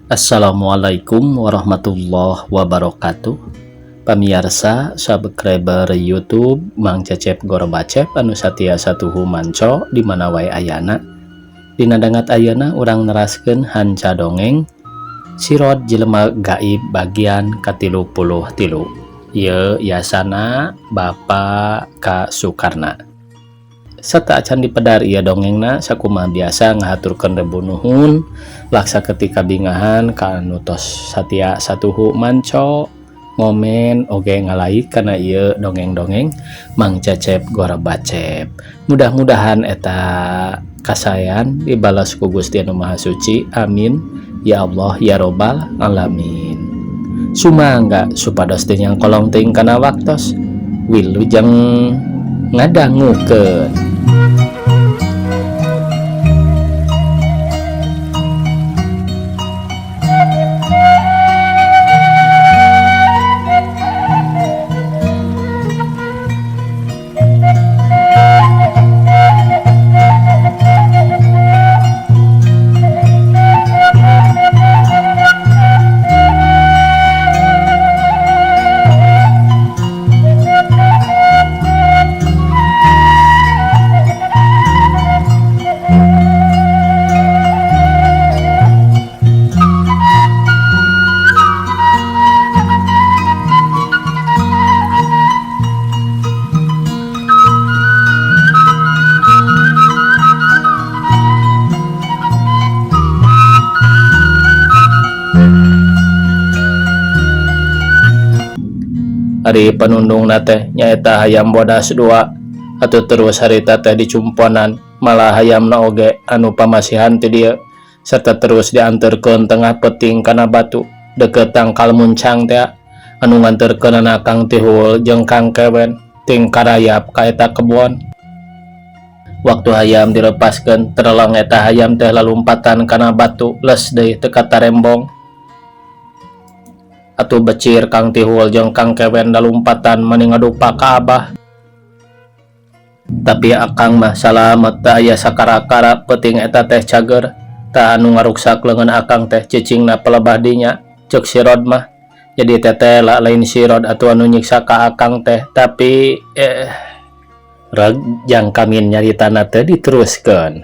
Assalamualaikum warahmatullahi wabarakatuh. Pamiarsa subscriber YouTube Mang Cecep Gorbacep anu satia satuhu manco di mana wae ayana. Dina dangat ayeuna urang neraskeun hanca dongeng Sirod Jelema Gaib bagian ka-33. Ieu yasana Bapak K. Sukarna. Serta acan dipedar ieu dongengna, sakumaha biasa ngahaturkeun rebu nuhun laksa ketika bingahan ka anu tos satia satuhu manco, ngomen oge ngalike kana ieu dongeng-dongeng Mang Cecep Gorbacep. Mudah-mudahan eta kasayan dibalas ku Gusti Anu Maha Suci. Amin ya Allah ya robbal alamin. Sumangga supados teu nyangkolong teuing kana waktos, wilujeng ngadangukeun. Ari panundungna teh nyaeta hayam bodas dua atuh terus harita teh dicumponan, malah hayamna oge anu pamasihan ti dieu serta terus dianterkeun tengah peuting kana batu deukeut tangkal muncang teh anu nganterkeunana Kang Tihul jeung Kang Kewen ting karayap ka eta kebon. Waktu hayam dilepaskeun tereleng eta hayam teh lalumpatan kana batu les deui teu katarembong. Atuh becir Kang Tihul jeung Kang Kewen lalumpatan mani ngadupa ka Abah. Tapi akang mah salamet teu aya sakara-kara peuting eta teh cager. Tah anu ngaruksak leungeun akang teh cicingna pelebah dinya ceuk si Rod mah. Jadi tetela lain si Rod atuh anu nyiksa ka akang teh, tapi reg jang kamin nyaritana teh diteruskeun.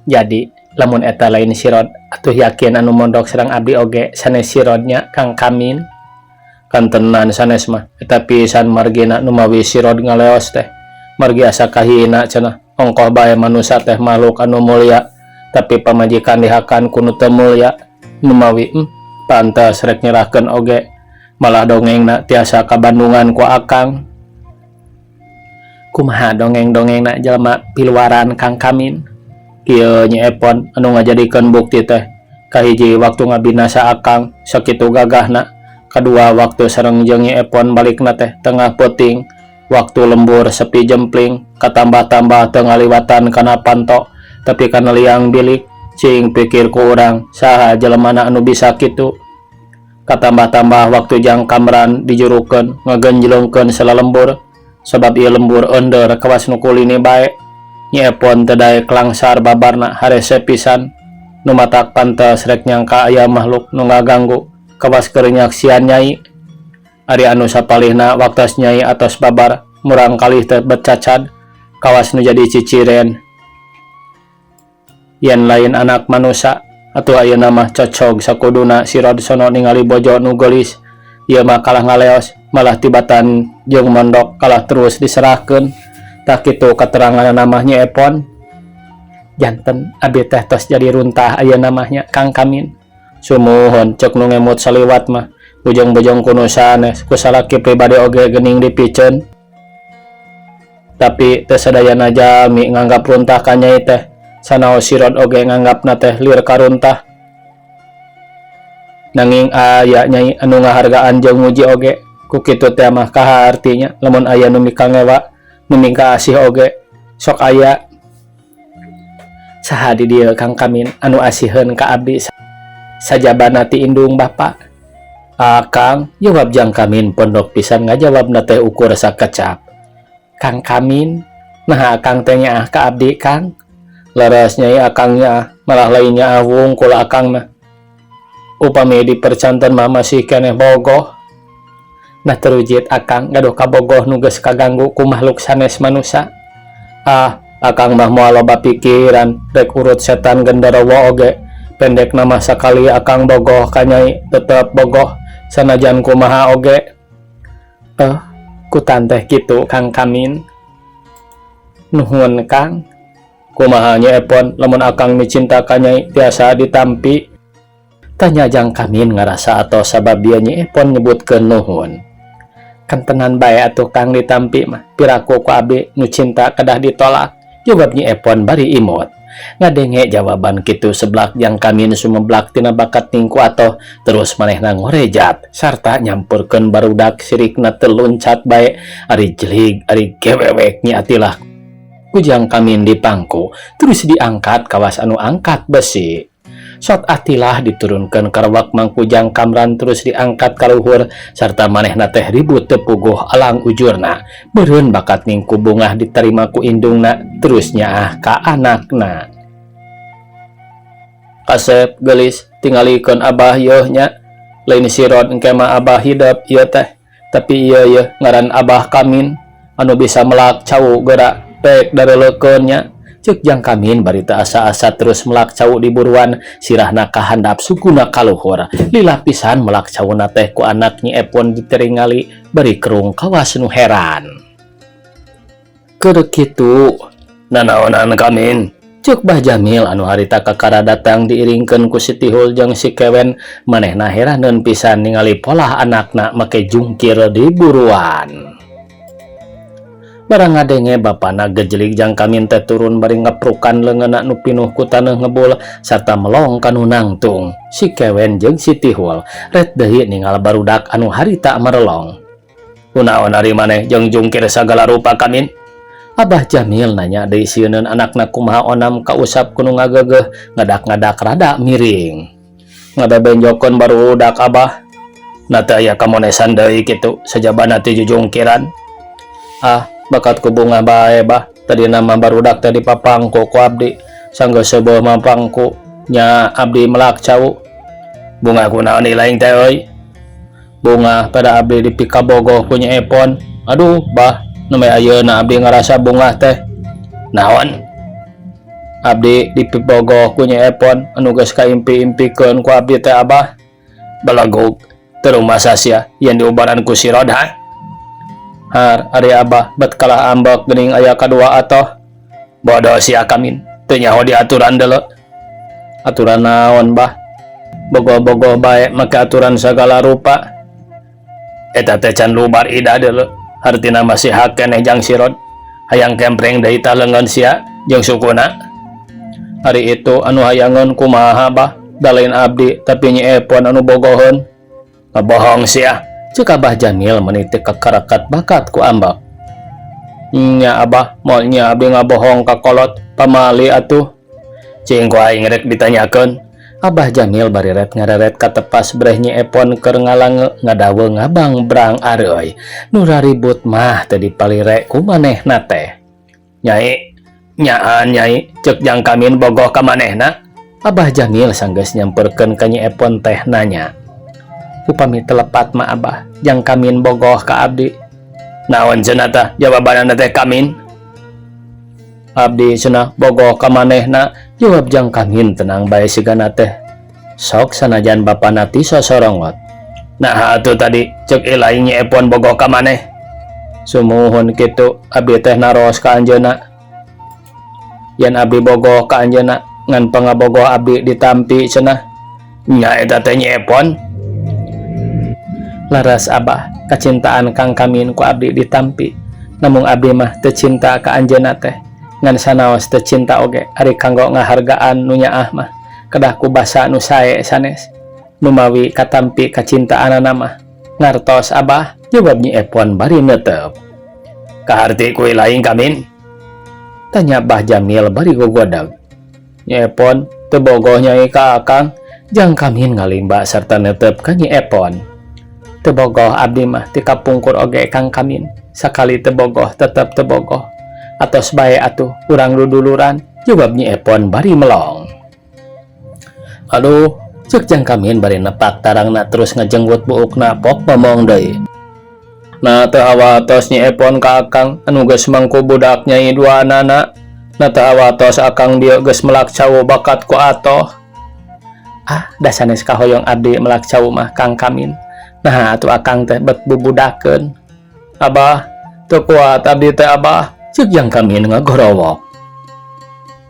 Jadi lamun eta lain si Rod atuh yakin anu mondok sareng abdi oge sanes si Rodnya Kang Kamin. Kantenan sanes mah eta pisan margina numawi si Rod ngaleos teh. Margi asa kahina cenah ongkoh bae manusa teh makhluk anu mulia tapi pamajikan dihakan ku nu teu mulia numawi pantes rek nyerahkeun oge malah dongengna tiasa kabandungan ku akang. Kumaha dongeng-dongengna jelema piluaran Kang Kamin? Kieu Nyi Epon anu ngajadikeun bukti teh kahiji waktu ngabinasa akang sakitu gagahna, kadua waktu sareng jeung Nyi Epon balikna teh tengah peuting waktu lembur sepi jempling katambah-tambah teu ngaliwatan kana panto tapi kana liang bilik. Cing pikir ku urang saha jelemana anu bisa kitu. Katambah-tambah waktu jang kamran dijurukeun ngagenjlongkeun salalembur sabab ieu lembur onder kawas nu kulini bae. Nyi Epon teu daek langsar babarna harese pisan nu matak pantes rek nyangka aya makhluk nu ngaganggu kawas keur nyaksian nyai. Ari anu sapalihna waktos nyai atos babar murang kalih teh becacad kawas nu jadi ciciren. Yen lain anak manusa atuh ayeuna mah cocog sakuduna si Rod sono ningali bojo nu geulis. Ieu mah kalah ngaleos malah tibatan jeung mondok kalah terus diserahkeun. Tah kitu katerangan mah Nyi Epon. Janten abi teh tos jadi runtah ayeuna mah nya Kang Kamin. Sumuhun ceuk nu ngemut saliwat mah bujang-bujang kuno sanes ku salaki pribadi oge geuning dipiceun. Tapi teu sadayana jalmi nganggap runtah ka nyai teh sanaos si Rod oge nganggapna teh lir karuntah. Nanging aya nyai anu ngahargaan jeung muji oge ku kitu teh mah kaha artinya lamun aya nu mikangewa nu mikaasih oge sok aya. Saha di dieu Kang Kamin anu asiheun ka abdi sajabana ti indung bapa? Akang jawab jang Kamin pondok pisan ngajawabna teh ukur sakecap. Kang Kamin, naha akang teh nyaah ka abdi Kang? Leres Nyai, akang nyaah, malah lain nyaah wungkul akang mah. Upami dipercanten mah masih keneh bogoh. Nah, terujit akang gaduh kabogoh nu geus kaganggu ku makhluk sanes manusa? Ah, akang mah moal loba pikiran, rek urut setan genderowo oge. Pendekna mah sakali akang bogoh ka Nyai tetep bogoh sanajan kumaha oge. Eh, kutan teh kitu, Kang Kamin? Nuhun, Kang. Kumaha, Nyi Epon, lamun akang micinta ka Nyai tiasa ditampi? Tanya Jang Kamin ngarasa atau sabab dia Nyi Epon nyebutkeun nuhun. Kantenan bae atuh, Kang, ditampi mah. Piraku ku abdi nu cinta kedah ditolak? Jawab Nyi Epon bari imut. Ngadenge jawaban kitu, seblak Jang Kamin sumeblak tina bakat ningku atoh, terus manehna ngorejat sarta nyampurkeun barudak sirikna teu luncat bae, ari jelig ari gewewek. Nyi Atilah ku Jang Kamin dipangku terus diangkat kawas anu angkat besi. Sot Atilah diturunkan karwak mangku Jang Kamran terus diangkat ka luhur sarta manehna teh ribut teu puguh alang ujurna. Beureun bakat ningku bungah diterima ku indungna terus nyaah ka anakna. Kasep gelis, tingalikeun abah yeuh nya, lain sirot engke mah abah hidep ieu teh, tapi ieu yeuh ngaran abah Kamin anu bisa melak cau geura pek dareleukeun nya, cek Jang Kamin bari teu asa-asa terus melak cau di buruan, sirahna ka handap, sukuna ka luhur. Lila pisan melak cauna teh ku anak Nyi Epon diteringgali bari kerung kawas nu heran. Keur kitu nanaonan, Kamin? Cek Bah Jamil anu harita kakara datang diiringkeun ku si Tihul jeung si Kewen. Manehna heraneun pisan ningali polah anakna make jungkir di buruan. Barang ngadenge bapana gejelig, Jang Kamin teh turun bari ngeprukan leungeunna nu pinuh ku taneuh ngebul sarta melong ka nu nangtung. Si Kewen jeung si Tihul ret deui ningal barudak anu harita merelong. Kunaon ari maneh jeung jungkir sagala rupa, Kamin? Abah Jamil nanya deui, sieuneun anakna kumaha onam kausap ku nu ngageugeuh ngadak-ngadak rada miring. Ngabebenjokeun barudak, Abah. Na teu aya kamonesan deui kitu sajabana ti jujungkiran? Ah, bakat ku bungah bae, Bah. Tadina mah barudak teh dipapangku ku abdi, sanggeus seubeuh mah pangku nya abdi melak cau. Bungah kunaon lain teh euy? Bungah pada abdi dipikabogoh ku Nyi Epon. Aduh, Bah, nembe ayeuna abdi ngarasa bungah teh. Naon? Abdi dipibogoh ku Nyi Epon anu geus kaimpi-impikeun ku abdi teh, Abah. Balagog teu masa sia yen diubaran ku sirod ha? Har ari Abah bet kalah ambek geuning aya kadua atoh. Bodoh sia, Kamin, teu nyaho diaturan deuleu. Aturan naon, Bah? Bogoh-bogoh bae make aturan sagala rupa. Eta teh can lubar idah deuleu, hartina masih hak keneh jang sirod. Hayang kempreng deui tah leungeun sia jeung sukuna? Ari itu anu hayangeun kumaha, Bah? Da lain abdi, tapi Nyi Epon anu bogoheun. Ngabohong sia, cek Abah Jamil meni teu kakarakat bakat ku ambek. Nya, Abah, moal nya abdi ngabohong ka kolot, pamali atuh. Cing ku aing rek ditanyakeun. Abah Jamil bari ret ngareret ka tepas breh Nyi Epon keur ngalange ngadawe ngabang brang areuy. Nu raribut mah teu dipalire ku manehna teh. Nyai, nyaan Nyai, cek Jang Kamin bogoh ka manehna? Abah Jamil sanggeus nyamperkeun ka Nyi Epon teh nanya. Upami teu lepat mah, Abah, Jang Kamin bogoh ka abdi. Naon cenah tah jawabanana teh, Kamin? Abdi cenah bogoh ka manehna, jawab Jang Kamin tenang bae sigana teh. Sok sanajan bapana ti sosorongot. Nah, atuh tadi cek ilai Nyi Epon bogoh ka maneh? Sumuhun kitu, abdi teh naros ka anjeunna. Yen abdi bogoh ka anjeunna ngan pangabogoh abdi ditampi cenah. Nya eta teh Nyi Epon? Laras, Abah, kacintaan Kang Kamin ku abdi ditampi. Namung abdi mah teu cinta ka anjeunna teh. Ngan sanaos teu cinta oge ari kanggo ngahargaan nu nyaah mah kedah ku basa nu sae sanes. Numawi katampi kacintaanana mah. Ngartos, Abah, jawab Nyi Epon bari netep. Kaharti ku lain, Kamin? Tanya Bah Jamil bari gogodag. Nyi Epon teu bogoh Nyai ka akang? Jang Kamin ngalimba serta netep ka Nyi Epon. Teu bogoh abdi mah ti kapungkur oge, Kang Kamin. Sakali teu bogoh tetep teu bogoh. Atos bae atuh urang duduluran. Jawab Nyi Epon bari melong. Aduh, cek Jang Kamin bari nepak tarangna terus ngajenggut buukna pok ngomong deui. Nah teu hawatos Nyi Epon ka Akang anu geus mangku budak nyai duanana. Nah teu hawatos Akang dieu geus melak cau bakat ku atoh. Ah, da sanes kahoyong abdi melak cau mah Kang Kamin. Nah atuh Akang teh bet bubudakeun. Abah, teu kuat abdi teh Abah, cek Jang Kamin ngagorowok.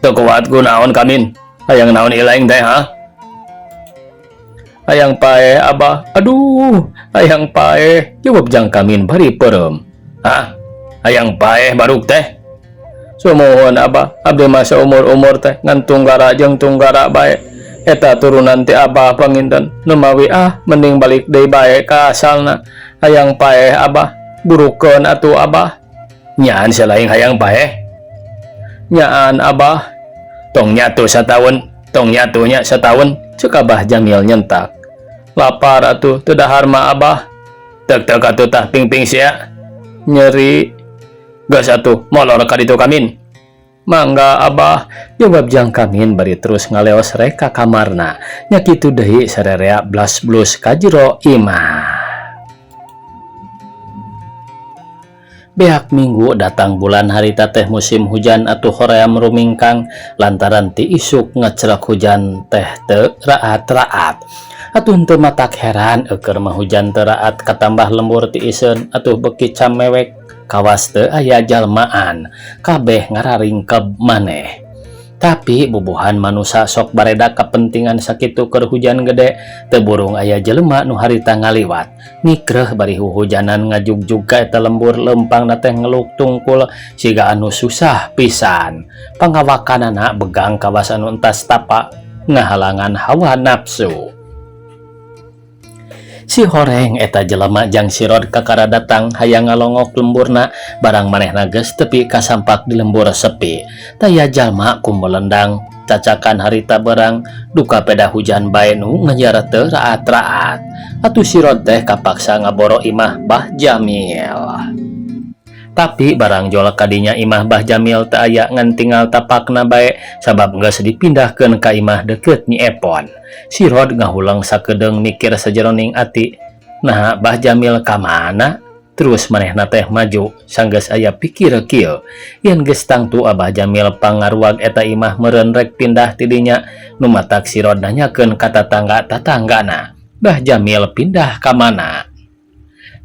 Teu kuat ku naon Kamin? Hayang naon ileng teh ha? Hayang paeh Abah, aduh, hayang paeh, jawab Jang Kamin bari peureum. Hah? Hayang paeh baruk teh? Sumuhun Abah, abdi mah saumur-umur teh ngan tunggara jeung tunggara bae. Eta turunan ti Abah panginten, nu mawi ah mending balik deui bae ka asalna. Hayang paeh Abah, burukeun atuh Abah. Nyaan salaing hayang paeh? Nyaan Abah. Tong nyatu sataun, tong nyatu nya sataun, cek Abah Jamil nyentak. Lapar atuh teu dahar mah Abah. Tek-tek atuh tah pingping sia. Nyeri. Geus atuh molor ka ditu Kamin. Mangga Abah, jawab Jang Kamin bari terus ngaleos rek ka kamarna. Nya kitu deui sarerea blas blus ka jero imah. Beak minggu datang bulan harita teh musim hujan atuh hoream rumingkang lantaran ti isuk ngecrek hujan teh teu raat-raat. Atuh henteu matak heran eukeun mah hujan teu raat katambah lembur ti iseun atuh beuki camewek kawas teu aya jalmaan kabeh ngararingkeb maneh. Tapi bubuhan manusa sok bareda kapentingan sakitu keur hujan gede teu burung aya jelema nu harita ngaliwat. Ngikreuh bari huhujanan ngajugjug ka eta lembur leumpangna teh ngeluk tungkul siga anu susah pisan. Pangawakanana begang kawas anu entas tapa ngahalangan hawa nafsu. Si horeng eta jelema jang sirod kakara datang hayang ngalongok lemburna barang manehna geus tepi kasampak di lembur sepi. Taya jalma kumelendang cacakan harita berang duka peda hujan bae nu ngejar teu raat-raat. Atuh sirod teh kapaksa ngaboro imah Bah Jamil. Tapi barang jol kadinya imah Bah Jamil teu aya ngan tinggal tapakna bae sabab geus dipindahkeun ka imah deukeut Nyi Epon. Sirod ngahuleng sakedeung mikir sajeroning ati, naha Bah Jamil ka mana? Terus manehna teh maju sanggeus aya pikir kieu. Yen geus tangtu Abah Jamil pangaruag eta imah meureun rek pindah ti dinya, nu matak Sirod nanyakeun ka tatangga-tatanggana. Bah Jamil pindah ka mana?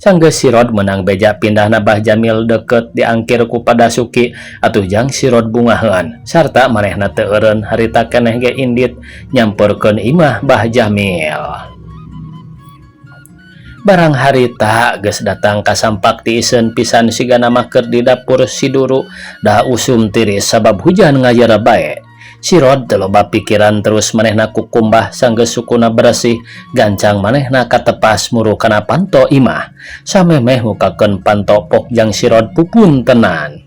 Sanggeus Sirod meunang beja pindahna Bah Jamil deukeut diangkir ku Padasuki atuh jang Sirod bungaheun sarta manehna teu eureun harita keneh ge indit nyamperkeun imah Bah Jamil. Barang harita geus datang kasampak tiiseun pisan sigana mah keur di dapur si Duru da usum tiris sabab hujan ngajara bae. Sirod teu loba pikiran terus manehna kukumbah sanggeus sukuna beresih gancang manehna katepas muru kana panto imah. Samemeh mukakeun panto pok jang Sirod pupuntenan.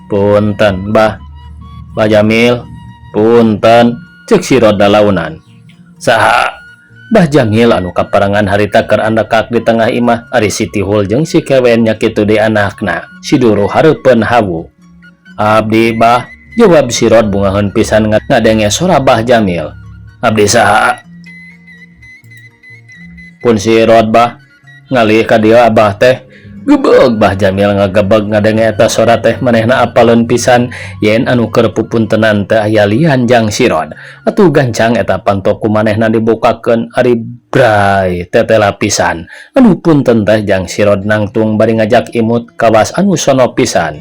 Punten Bah, Bah Jamil, punten, cek Sirod dalaunan. Saha? Bah Jamil anu kaparangan harita keur andekak di tengah imah ari si Tihul jeung si Kewen nya kitu deui anakna si Duru hareupeun hawu. Abdi Bah, jawab Sirod bungaheun pisan ngadenge sora Bah Jamil. Abdi saha? Pun Sirod Bah, ngalih ka dieu Abah teh. Gebeg Bah Jamil ngagebeg ngadenge eta sora teh manehna apaleun pisan yen anu keur pupuntenan teu aya lian jang Sirod. Atuh gancang eta panto ku manehna dibukakeun ari bray tetela pisan. Anu punten teh jang Sirod nangtung bari ngajak imut kawas anu sono pisan.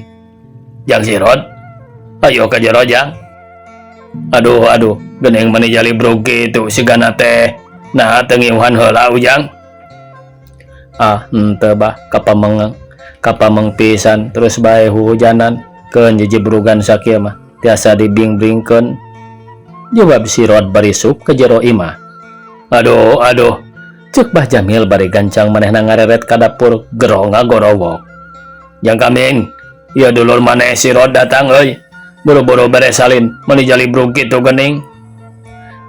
Jang Sirod, ayo ka jero jang. Aduh aduh, geuning mani jalibrug kitu sigana teh. Naha teu ngiuhan heula ujang? Ah, henteu Bah, kapameng pisan terus bae huhujanan keun jijibrugan sakieu mah tiasa dibing-bingkeun. Jawab Sirod bari sup ke jero imah. Aduh aduh, cek Bah Jamil bari gancang manehna ngareret ka dapur gero ngagorowok. Jang Kamin, ieu dulur maneh Sirod datang euy. Buru-buru beres salin, meuni jalibrug kitu geuning.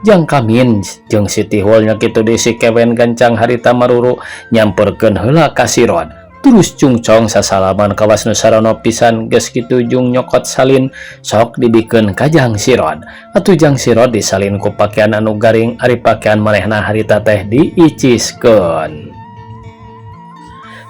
Jang Kamin jeung si Tihul nya kitu deui si Kewen gancang harita maruru nyamperkeun heula ka Sirod. Terus cungcong sasalaman kawas nu sarono pisan, geus kitu jung nyokot salin sok dibikeun ka Jang Sirod. Atuh Jang Sirod disalin ku pakaian anu garing, ari pakaian manehna harita teh diiciskeun.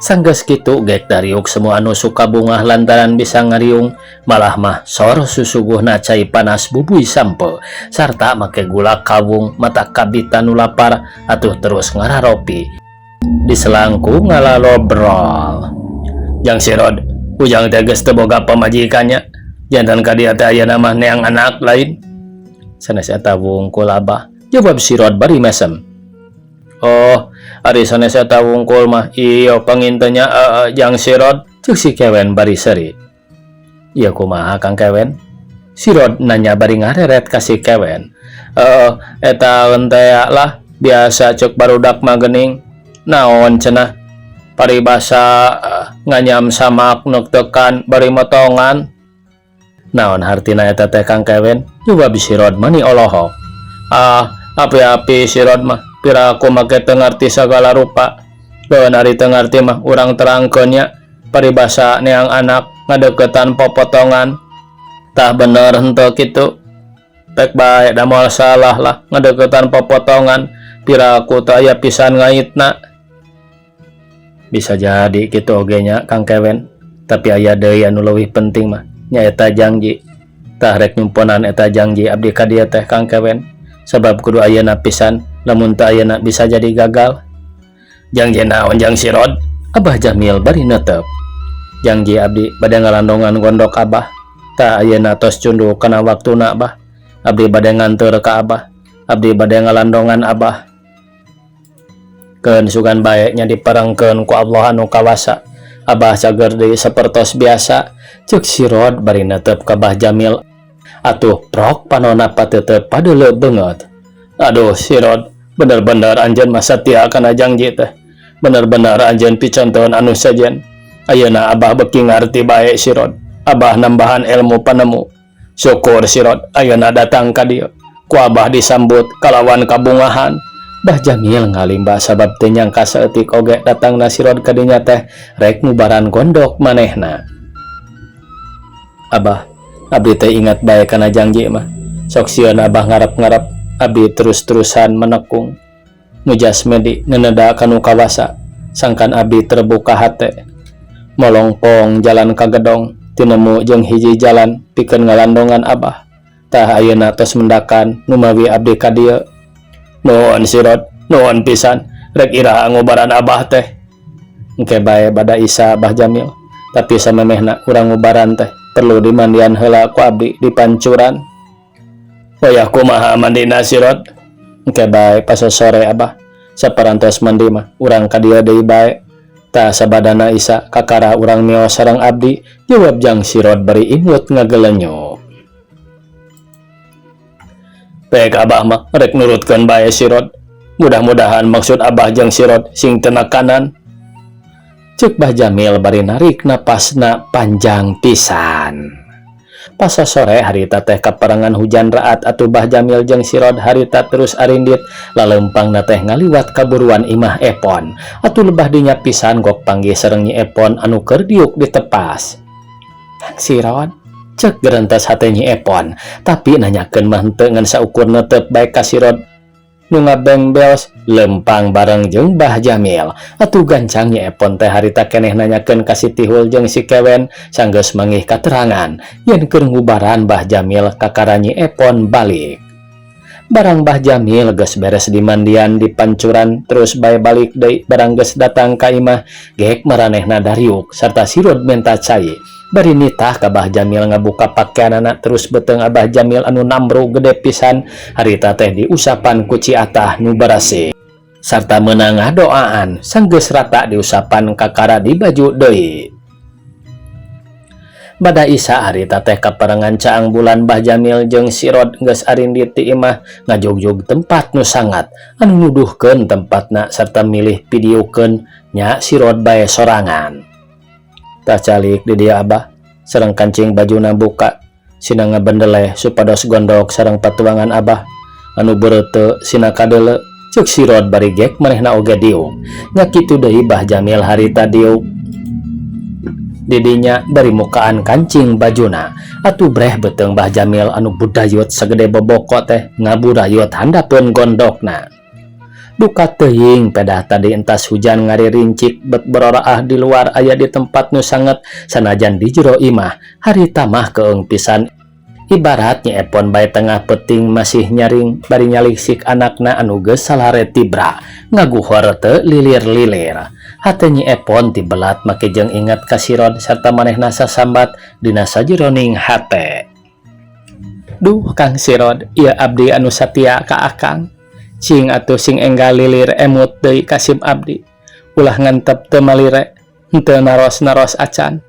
Sanggeus kitu gek dariuk semua anu suka bungah lantaran bisa ngariung, malah mah sor susuguhna cai panas bubuy sampe sarta make gula kawung mata kabita nu lapar. Atuh terus ngararopi diselangku ngalalobrol. "Jang Sirod, Ujang teh geus teu boga pamajikan nya, jantan ka dieu teh ayeuna mah neang anak lain?" "Sanes eta wungkul, Abah," jawab Sirod bari mesem. "Oh, ari sanes eta wungkul mah iyo panginten nya, Jang Sirod," cek si Kewen bari seuri. "Ieu kumaha, Kang Kewen?" Sirod nanya bari ngareret ka si Kewen. "Eh, eta teh lah biasa cek barudak mah geuning. Naon cenah paribasa nganyam samak neuktekan bari motongan." "Naon hartina eta teh, Kang Kewen?" jawab Sirod mani olohok. "Ah, api-api Sirod mah, piraku make teu ngarti sagala rupa. Keun, ari teu ngarti mah urang terangkeun nya. Paribasa neang anak ngadeukeutan popotongan. Tah, bener henteu kitu? Pek bae da moal salah lah, ngadeukeutan popotongan. Piraku teu aya pisan ngaitna." "Bisa jadi kitu oge nya, Kang Kewen, tapi aya deui anu leuwih penting mah nyaeta jangji. Tah, rek nyumponan eta jangji abdi ka dieu teh, Kang Kewen, sabab kudu ayeuna pisan, lamun teu ayeuna bisa jadi gagal." "Jangji naon, Jang Sirod?" Abah Jamil bari netep. "Jangji abdi bade ngalandongan gondok Abah. Tah, ayeuna tos cunduk kana waktuna, Abah. Abdi bade nganteur ka Abah, abdi bade ngalandongan Abah. Keun, sugan bae nya diparengkeun ku Allah anu kawasa, Abah cager deui sapertos biasa," cek Sirod bari netep ka Bah Jamil. Atuh prok panona pateuteup padeuleu beungeut. "Aduh, Sirod, bener-bener anjeun mah satia kana jangji teh. Bener-bener anjeun picontohan anu sejen. Ayeuna Abah beuki ngarti bae, Sirod. Abah nambahan ilmu panemu. Syukur Sirod ayeuna datang ka dieu. Ku Abah disambut kalawan kabungahan." Bah Jamil ngalimba sabab teu nyangka saeutik oge datangna Sirod ka dinya teh rek ngubaran gondok manehna. "Abah, abdi teh ingat bae kana jangji mah. Sok sieun Abah ngarep-ngarep abdi terus-terusan menekung. Mujas medi neneda kanu kawasa sangkan abdi terbuka hate. Molongpong jalan ka gedong tinemu jeung hiji jalan pikeun ngalandongan Abah. Tah, ayeuna tos mendakan numawi abdi ka dieu. Nuhun, Sirod, nuhun pisan. Rek iraha ngubaran Abah teh?" "Engke bae bada Isa, Bah Jamil. Tapi samemehna urang ngubaran teh perlu dimandian heula ku abdi di pancuran." "Wayah kumaha mandina, Sirod?" "Engke bae pas sore, Abah. Saparantos mandi mah urang ka dieu deui bae. Tah, sabadana Isa kakara urang mios sareng abdi," jawab Jang Sirod bari imut ngagelenyo. "Pek Abah mah rek nurutkeun bae, Sirod. Mudah-mudahan maksud Abah jeung Sirod sing tenakanan," cek Bah Jamil bari narik napasna panjang pisan. Pas sore harita teh kaparengan hujan raat. Atuh Bah Jamil jeung Sirod harita terus arindit lalempangna teh ngaliwat kaburuan imah Epon. Atuh lebah dinya pisan gok panggih sareng Nyi Epon anu keur diuk ditepas. "Kang Sirod," cek gerentas hate Nyi Epon, tapi nanyakeun mah henteu, ngan saukur netep bae ka Sirod nu ngabengbeos lempang bareng jeung Bah Jamil. Atuh gancang Nyi Epon teh harita keneh nanyakeun ka si Tihul jeung si Kewen. Sanggeus manggih katerangan yen keur ngubaran Bah Jamil, kakara Nyi Epon balik. Barang Bah Jamil geus beres dimandian di pancuran, terus bae balik deui. Barang geus datang ka imah, gek maranehna dariuk sarta Sirod menta cai bari nitah ka Bah Jamil ngabuka pakaianana. Terus beuteung Abah Jamil anu nambru gede pisan harita teh diusapan ku Ci Atah nu barasih sarta meunang ngadoaan. Sanggeus rata diusapan, kakara di baju deui. Bada Isa harita teh kaparengan caang bulan. Bah Jamil jeung Sirod geus arindit ti imah ngajugjug tempat nu sangat anu nuduhkeun tempatna sarta milih videokeun nya Sirod bae sorangan. "Tah, calik di dieu, Abah, sareng kancing bajuna buka sina ngabendeleh supados gondok sareng patuangan Abah anu beureuteu sina kadeuleu," cek Sirod bari gek manehna oge diuk. Nya kitu deui Bah Jamil harita diuk. Didinya bari mukaan kancing bajuna. Atuh breh beuteung Bah Jamil anu budayut sagede boboko teh ngaburayut handapeun gondokna. Duka teuing pedah tadi entas hujan ngaririncik bet bororaah di luar aya di tempat nu sanget sanajan di jero imah harita mah keung pisan ibarat Nyi Epon bae tengah peuting masih nyaring bari nyalisik anakna anu geus salare tibra ngaguhor teu lilir-lilir. Hate Nyi Epon tibelat make jeung inget ka Sirod sarta manehna sasambat dina sajeroning hate. Duh Kang Sirod, ieu abdi anu satia ka Akang. Cing atuh sing enggal lilir emut deui ka sim abdi. Ulah ngantep teu malire, henteu naros-naros acan.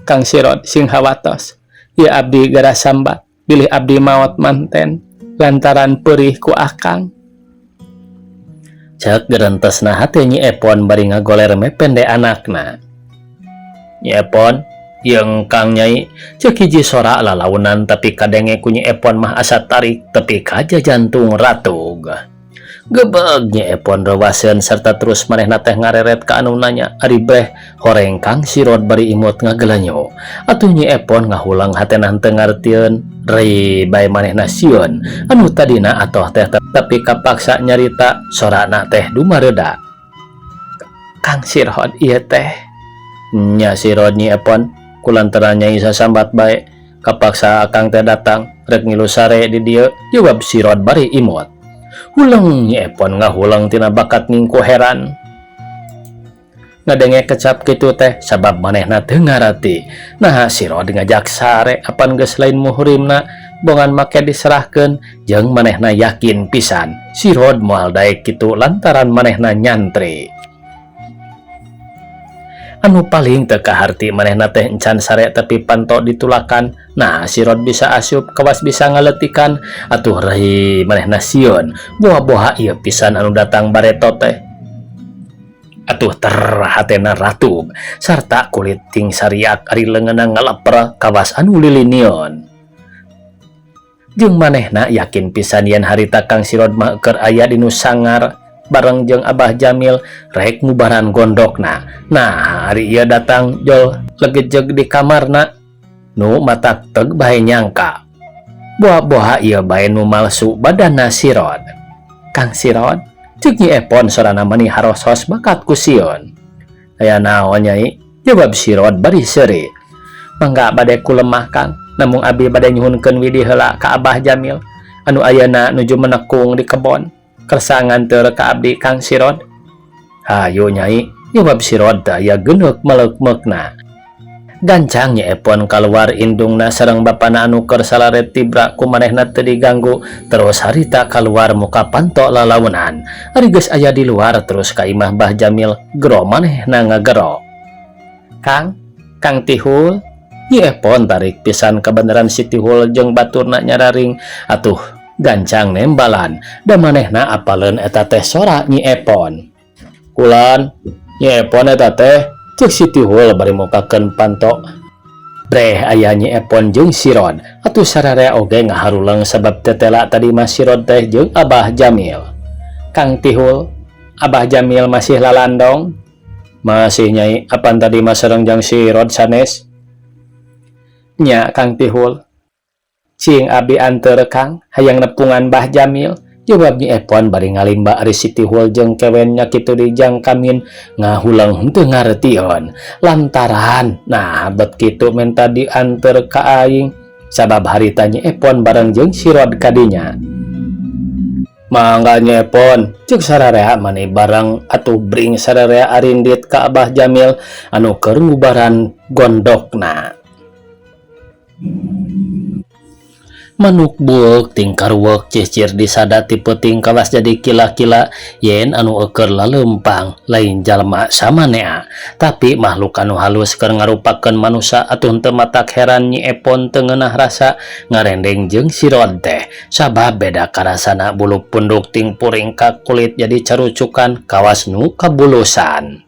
Kang Sirod sing hawatos. Ieu abdi gara sambat, bilih abdi maot manten lantaran peurih ku Akang. Cek gerentesna hate Nyi Epon bari ngagoler mepende anakna. Nyi Epon, Jeung Kang Nyai, cek hiji sora lalaunan tapi kadenge ku Nyi Epon mah asa tarik tepi ka jajantung ratug. Gebeg Nyi Epon rewaseun serta terus manehna teh ngareret ka anu nanya ari breh horeng Kang Sirod bari imut ngagelenyo. Atuh Nyi Epon ngahulang hatena henteu ngartieun rei bae manehna sieun anu tadina atoh teh tapi kapaksa nyarita sorana teh dumareda. Kang Sirod ieu teh. Nya Sirod Nyi Epon kulantaran Nyai sasambat bae kapaksa akang teh datang rek ngilu sare di dieu jawab Sirod bari imut. Huleng Nyi Epon ngahuleng tina bakat ngingku heran. Ngadenge kecap kitu teh sabab manehna teu ngarati. Naha Sirod ngajak sare apan geus lain muhrimna bongan make diserahkeun jeung manehna yakin pisan Sirod moal daek kitu lantaran manehna nyantri. Anu paling teu kaharti manehna teh encan sare tapi panto ditulakan. Nah Sirod bisa asup kawas bisa ngaleutikan atuh reuy manehna sieun boha-boha ieu pisan anu datang bareto teh. Atuh ter hatena ratug sarta kulit ting sariak ari leungeunna ngaleper kawas anu lilinion. Jeung manehna yakin pisan yen harita Kang Sirod mah keur aya di nu sangar bareng jeung Abah Jamil rek ngubaran gondokna. Nah, ari ieu datang jol legejeg di kamarna nu matak teg bae nyangka. Boha-boha ieu bae nu malsu badanna Sirod. Kang Sirod, ceuk Nyi Epon sorana mani harosos bakat ku sieun. Aya naon Nyai? Jawab Sirod bari seuri. Mangga bade kulemah Kang, namung abi bade nyuhunkeun widi heula ka Abah Jamil anu ayeuna nuju menekung di kebon. Kersa nganteur ka abdi Kang Sirod. Hayu Nyai, jawab Sirod teu aya geneuk meleuk-meukna. Gancang Nyi Epon kaluar indungna sareng bapana anu keur salare tibra ku manehna teu diganggu terus harita kaluar muka panto lalaunan. Ari geus aya di luar terus ka imah Bah Jamil gero manehna ngagero. Kang, Kang Tihul, Nyi Epon tarik pisan kabeneran si Tihul jeung baturna nyararing atuh gancang nembalan da manehna apaleun eta teh sora Nyi Epon. Kulan, Nyi Epon eta teh ceuk si Tihul bari mukakeun panto. Breh aya Nyi Epon jeung Sirod atuh sararea oge ngaharuleng sabab tetela tadi mah Sirod teh jeung Abah Jamil. Kang Tihul, Abah Jamil masih lalandong? Masih Nyai, apan tadi mah sareng jang Sirod sanes? Nya Kang Tihul. Cing abi anteur Kang, hayang nepungan Bah Jamil. Jawab Nyi Epon bari ngalimba ari si Tihul jeung kewennya kitu di jangkamin ngahulang henteu ngartieun. Lantaran nah bet kitu menta dianteur ka aing sabab harita Nyi Epon bareng jeung Sirod kadinya. Mangga Nyi Epon, ceuk sararea mani bareng atuh bring sararea arindit ka Abah Jamil anu keur ngubaran gondokna. Manuk bueuk tingkaruweuk cicir disada ti peuting kawas jadi kila-kila yen anu eukeun laleumpang lain jalma samanea tapi makhluk anu halus keur ngarupakeun manusa atuh henteu matak heran Nyi Epon teu ngeunah rasa ngarendeng jeung Sirod teh sabab beda karasana bulu punduk ting puring ka kulit jadi carucukan kawas nu kabulusan.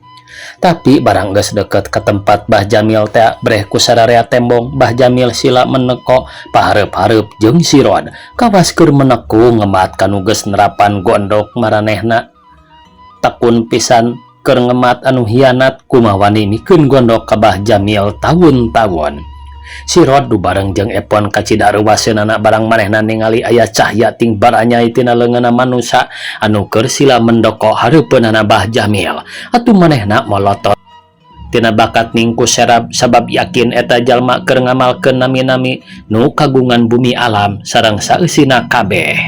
Tapi barang geus deket ke tempat Bah Jamil teh breh ku sararea tembong Bah Jamil sila meneko pahareup-hareup jeung Sirod kawas keur menekung ngemat kanu geus nerapan gondok maranehna tekun pisan Keur ngemat anu hianat kumaha wani mikeun gondok ka Bah Jamil taun-taun. Sirod nu bareng jeung Epon kacida reuwaseunana barang manehna ningali aya cahya ting baranyai tina leungeunna manusa anu keur sila mendoko hareupeunana Bah Jamil. Atuh manehna molotot tina bakat ningku serab sabab yakin eta jalma keur ngamalkeun nami-nami nu kagungan bumi alam sareng saeusina kabeh.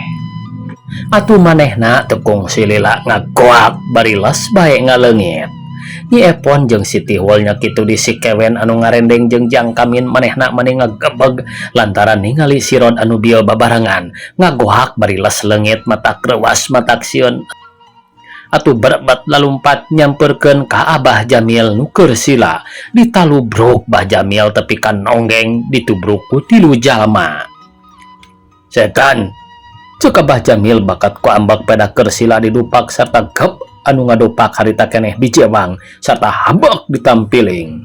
Atuh manehna teu kungsi lila ngagoak bari les bae ngaleungit. Nyi Epon jeung si Tihul nya kitu di si Kewen anu ngarendeng jeung Jang Kamin manehna mani ngagebeg lantaran ningali Sirod anu bieu babarengan ngagoak bari les leungit matak reuwas matak sieun. Atuh berebet lalumpat nyamperkeun ka Abah Jamil nu keur sila ditalubruk Bah Jamil tepi ka nonggeng ditubruk ku tilu jalma. Setan! Ceuk Abah Jamil bakat ku ambek peda keur sila didupak sarta gep anu ngadupak harita keneh dijewang sarta habek ditampiling.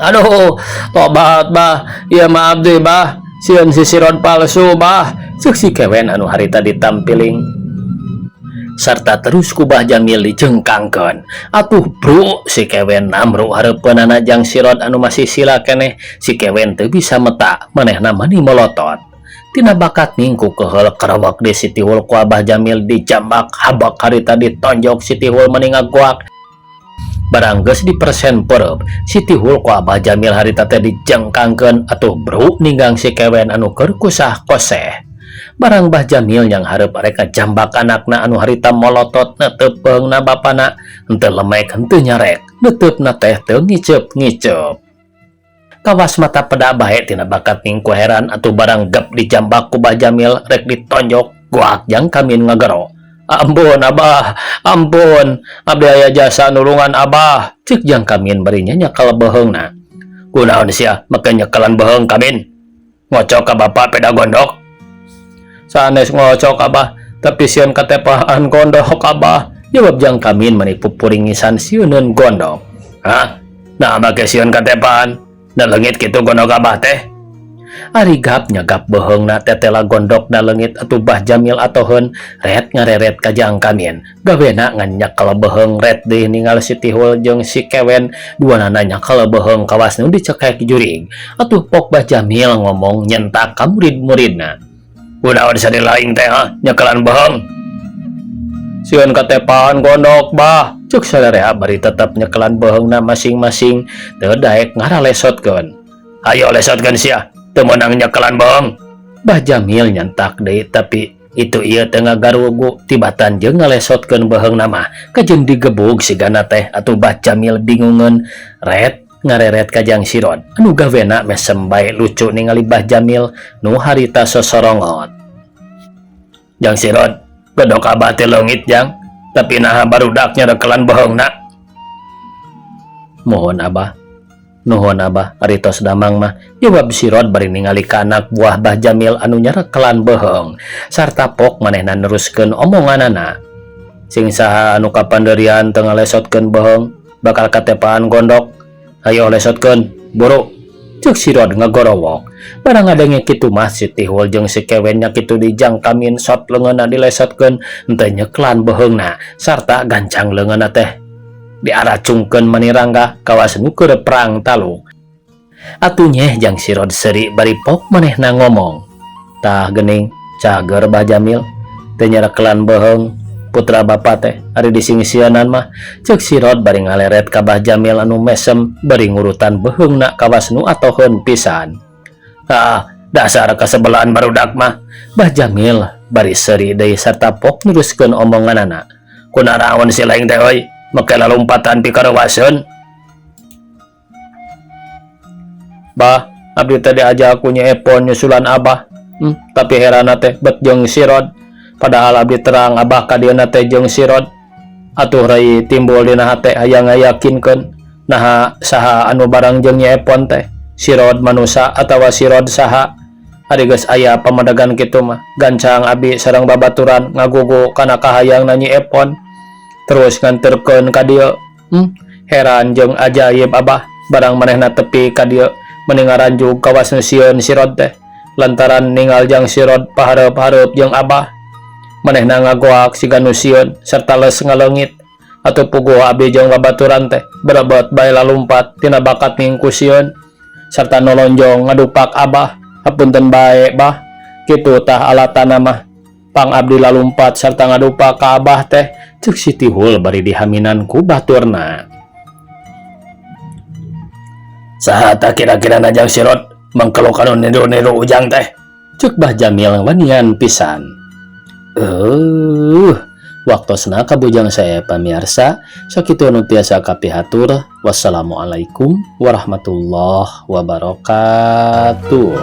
Aduh, tobat bah, ieu mah abdi bah, sieun sisiron palsu bah, ceuk si Kewen anu harita ditampiling. Sarta terus ku Bah Jamil dijengkangkeun. Atuh bro si Kewen namru hareupeunana jang sirot anu masih sila keneh, si Kewen teu bisa meta, manehna mani molotot. Tina bakat ningku keheul kerawak di si Tihul ku Abah Jamil dijambak habak harita ditonjok si Tihul mani ngagoak. Barang geus dipersen perep, si Tihul ku Abah Jamil harita teh dijengkangkeun atuh bro ninggang si Kewen anu keur kusah koseh. Barang Bah Jamil yang hareup arek ngajambak anakna anu harita molotot netep beheungna bapana, henteu lemek henteu nyarek, neuteup teh teu ngiceup-ngiceup. Kawas mata peda bae tina bakat ningku heran atuh barang gep dijambak ku Bah Jamil rek ditonjok goak Jang Kamin ngagero. Ampun Abah, ampun, abdi aya jasa nulungan Abah, ceuk Jang Kamin bari nyanyakal beheungna. Kunaon sia make nyekelan beheung Kamin? Ngocok ka bapa peda gondok. Sanes ngocok Abah, tapi sieun katepaan gondok Abah, jawab Jang Kamin mani pupuringisan sieuneun gondok. Hah? Nah make sieun katepaan? Da leungit kitu gondok Abah teh. Ari gap nyagap beheungna tetela gondok da leungit atuh Bah Jamil atoheun ret ngareret ka Jang Kamin. Gawena ngan nyakel beheung ret deui ningal si Tihul jeung si Kewen duanana nyakel beheung kawas nu dicekek jurig. Atuh pok Bah Jamil ngomong nyentak ka murid-muridna. Kunaon sadila aing teh ha nyekelan beheung? Sieun katepaan gondok bah, ceuk sadarea bari tetep nyekelan beheungna masing-masing teu daek ngaralesotkeun. Ayo lesotkeun sia, teu meunang nyekelan beheung. Bah Jamil nyentak deui tapi itu ieu teu ngagarugu tibatan jeung ngalesotkeun beheungna mah kajeun digebug sigana teh atuh Bah Jamil bingungeun ret ngareret ka Jang Sirod anu gawena mesem bae lucu ningali Bah Jamil nu harita sosorongot. Jang Sirod, gondok Abah teh leungit Jang, tapi naha barudak nyerekelan beheungna. Mohon Abah, nuhun Abah, ari tos damang mah, jawab Sirod bari ningali ka anak buah Bah Jamil anu nyerekelan beheung sarta pok manehna neruskeun omonganana. Sing saha anu kapanderian teu ngalesotkeun beheung bakal katepaan gondok. Ayo lesotkeun, buru. Ceuk Sirod ngagorowok. Barang ngadenge kitu mah si Tihul jeung si Kewen nya kitu di Jang Kamin sot leungeunna dilesotkeun henteu nyeklan beheungna sarta gancang leungeunna teh diaracungkeun mani ranggah kawas nu keur perang taluk. Atuh nyeh Jang Sirod seuri bari pok manehna ngomong. Tah geuning cager Bah Jamil teu nyerekelan beheung putra bapa teh ari disingsieunan mah, ceuk Sirod bari ngaleret ka Bah Jamil anu mesem bari ngurutan beheungna kawas nu atoheun pisan. Ah, dasar kasebelaan barudak mah. Bah Jamil bari seuri deui sarta pok neruskeun omonganana. Kunaraon si laing teh euy, make lalumpatan pikarewaseun. Bah, abdi teh diajak ku Nyi Epon nyusulan Abah. Tapi heranna teh bet jeung Sirod. Padahal abdi terang Abah ka dieuna teh jeung Sirod. Atuh rai timbul dina hate hayang ngayakinkeun naha saha anu barang jeung Nyi Epon teh. Sirod manusa atawa Sirod saha. Ari geus aya pamadegan kitu mah gancang abi sareng babaturan ngagugu kana kahayangna Nyi Epon. Terus nganterkeun ka dieu. Heran jeung ajaib Abah barang manehna tepi ka dieu meni ngaranjug kawas nu sieun Sirod teh. Lantaran ningal jang Sirod pahareup-hareup jeung Abah. Manehna ngagoak siga nu sieun sarta leus ngaleungit. Atuh puguh abdi jeung babaturan teh berebet bae lalumpat tina bakat mingkusieun sarta nolonjong ngadupak Abah. Hapunten bae, Bah, kitu tah alatana mah pang abdi lalumpat sarta ngadupak ka Abah teh, cek si Tihul bari dihaminan ku baturna. Saha tah kira-kira na, Jang Sirot, mangkelok anu niru-niru Ujang teh? Cek Bah Jamil wanian pisan. Waktosna kabujang saya, pamirsa. Sakitu anu tiasa kapihatur. Wassalamualaikum warahmatullahi wabarakatuh.